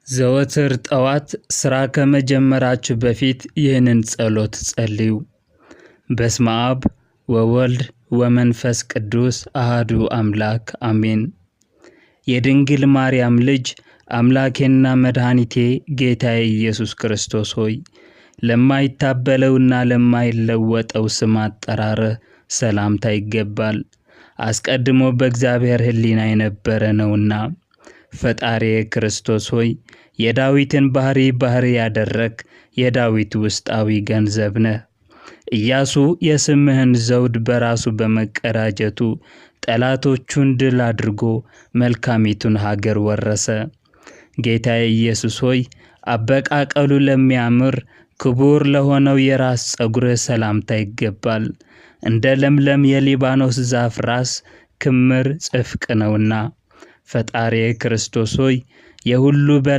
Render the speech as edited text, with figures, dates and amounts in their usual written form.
ዘወትር ጠዋት ሥራ ከመጀመራችሁ በፊት ይህንን ጸሎት ጸልዩ። በስመ አብ ወወልድ ወመንፈስ ቅዱስ አሃዱ አምላክ አሜን። የድንግል ማርያም ልጅ አምላኬና መድኃኒቴ ጌታዬ ኢየሱስ ክርስቶስ ሆይ፣ ለማይታበለውና ለማይለወጠው ስም አጠራርህ ሰላምታ ይገባል። አስቀድሞ በእግዚአብሔር ሕሊና የነበረ ነውና። ፈጣሪዬ ክርስቶስ ሆይ፣ የዳዊትን ባህሪ ባህሪ ያደረግ የዳዊት ውስጣዊ ገንዘብ ነህ። ኢያሱ የስምህን ዘውድ በራሱ በመቀዳጀቱ ጠላቶቹን ድል አድርጎ መልካሚቱን ሀገር ወረሰ። ጌታዬ ኢየሱስ ሆይ፣ አበቃቀሉ ለሚያምር ክቡር ለሆነው የራስ ፀጉርህ ሰላምታ ይገባል። እንደ ለምለም የሊባኖስ ዛፍ ራስ ክምር ጽፍቅ ነውና። ፈጣሪዬ ክርስቶስ ሆይ፣ የሁሉ